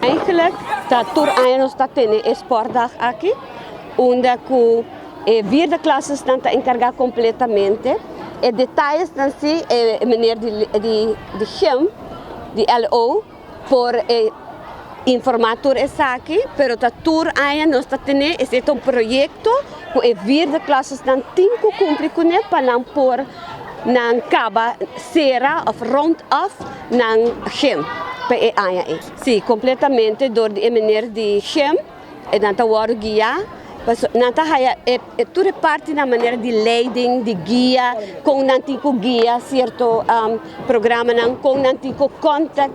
Eigenlijk ta tur aña nos ta tene e sportdag aki, unda ku e vierde klasesnan ta enkargá kompletamente. E detayesnan si e meneer di di di gym, di LO, por e informá tur esaki, pero ta tur aña nos ta tene, esei ta un proyekto ku e vierde klasesnan tin ku kumpli kuné pa nan por nan kaba sera òf rond af nan gym pa e aña ei. Sí, kompletamente dor di e meneer di gym e nan ta wòrdu guiá, paso nan ta haya e tur e partinan manera di leiding, di guia, kon nan tin ku guia sierto programanan, kon nan tin ku contact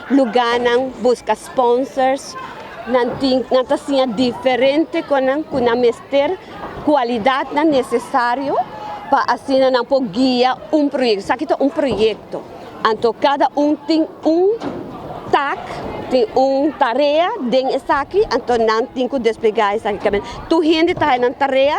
lugánan, buska sponsors, nan tin nan ta siña diferente konan ku nan mester kualidatnan nesesario pa asina nan por guia un proyekto. Esaki ta un proyekto, anto kada un tin un tak, tin un tarea den esaki, anto nan tin ku desplegá esaki. Tur hende ta haña nan tarea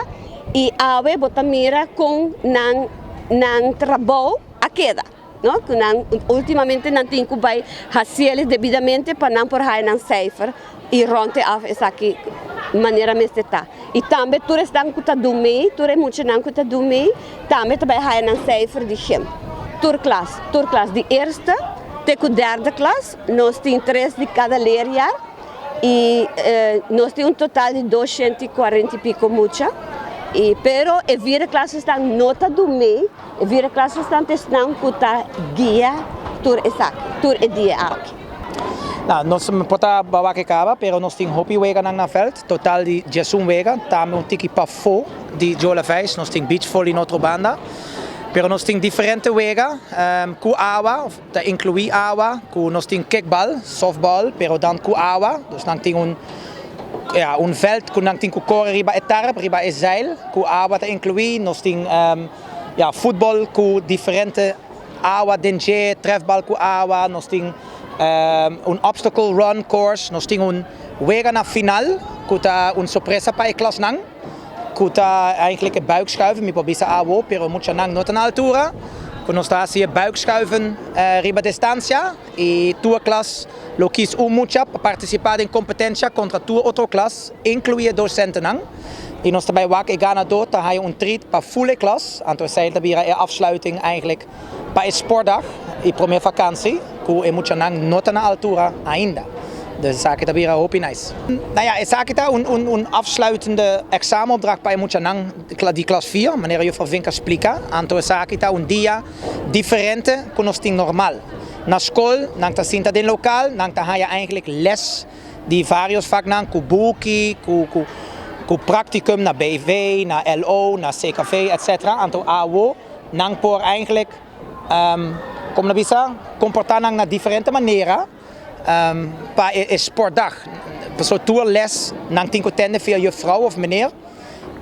i awe bo ta mira kon nan nan trabou a keda, no? Ku nan ultimamente nan tin ku bai hasiel debidamente pa nan por haña nan seifer i rònt e af esaki manera mester ta. I tambe tur esnan ku ta dumí, tur e muchanan ku ta dumí tambe ta bai haña nan seifer di gym. Tur klas, tur klas, di eerste te ku derde klas, nos tin tres di kada leerjaar i nos tin un total di 240 i piko mucha. I pero e vierde klasnan no ta dumí, e vierde klasnan ta esnan ku ta guia tur esaki, tur e dia aki. Nou, nos por ta bawa ke kaba, pero nos tin hopi weganan na veld, total di 11 wega, tambe un tiki pafó di Joe Laveist, nos tin beach volley na otro banda, pero nos tin diferente wega ku awa, ta inkluí awa, ku nos tin kickbal, softball, pero dan ku awa, dus nan tin un, ja, un veld ku nan tin ku kore riba e tarp, riba e zeil, ku awa ta inkluí, nos tin, ja, futbol ku diferente awa den dje, trefbal ku awa, nos tin un obstacle run course, nos tin un wega na final ku ta un sorpresa pa e klasnan, ku ta eigenlijk e buikschuiven, mi por bisa awo, pero muchanan no ta na altura, ku nos ta hasi e buikschuiven riba distansia i tur klas lo kis un mucha pa partisipá den kompetensia kontra tur otro klas, inkluí e dosentenan, i nos ta bai wak e ganadó ta haña un treat pa full e klas, anto esei ta bira e afsluiting eigenlijk pa e sportdag i promé vakansi ku e muchanan no ta na altura ainda. Dus esaki ta bira hopi nice. Nou ja, esaki ta un un un afsluitende examenopdracht pa e muchanan di klas vier, manera juffrouw Vink a splika. Anto esaki ta un dia diferente ku nos tin normal. Na skol nan ta sinta den lokal, nan ta haña eigenlijk les di varios vaknan ku buki, ku ku ku practicum na BV, na LO, na CKV, etc. Anto awo nan por eigenlijk, como nan bisa, comporta nan na diferente manera pa e sportdag. Pasobra tur les nan tin cu tende via juffrouw of meneer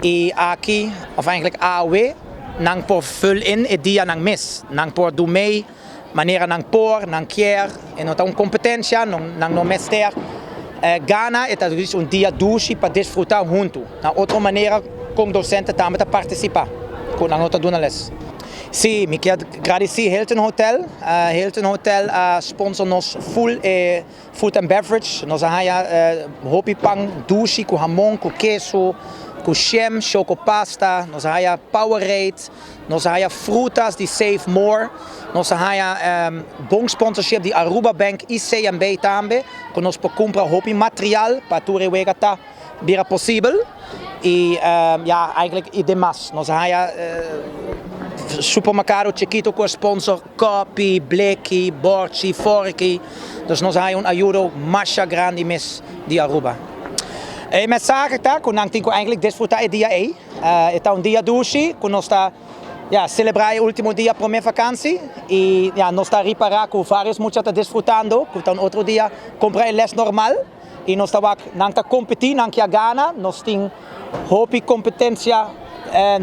y aki, of eigenlijk awe, nan por vul in e dianan mes. Nan por do mee manera nan por, nan kier, e no ta un competencia, nan no mester gana, e ta dus un dia dushi pa disfruta hunto. Na otro manera con docente tambe ta participa cu nan no ta duna les. Si, mi kier gradici Hilton Hotel, Hilton Hotel a sponsor nos full e food and beverage, nos a haya hopi pan dushi cu hamon, cu keso, cu jam, choco pasta, nos a haya Powerade, Nos a haya frutas di Save More, nos a haya bon sponsorship di Aruba Bank y CMB tambe, cu nos por cumpra hopi material pa tur e wega ta bira posibel. Y ja, eigenlijk y demas. Nos a haya supermercado chikito cu a sponsor kopi, bleki, borchi, forki. Dus nos a haya un ayudo masha grandi mes di Aruba. E mensahe ta cu nan tin cu eigenlijk disfruta e dia ey. E ta un dia dushi ku nos ta ya selebrá e último dia promé vakansi i ya nos ta ripará ku vários mucha ta disfrutando ku ta un otro dia kumpra e lès normal i nos ta wak nan ta kompetí nan kia gana. Nos tin hopi kompetensia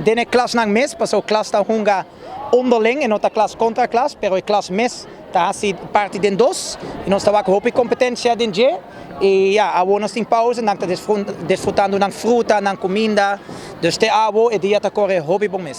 den e klasnan mes pasobra klas ta hunga onderling e no ta klas kontra klas pero e klas mes. Ta asina parti den dos, y nos ta cu hopi competencia den dje, y ja, awo nos tin pausa, nan ta disfrutando nan fruta, nan cuminda, dus te awo e dia ta core hopi bon mes.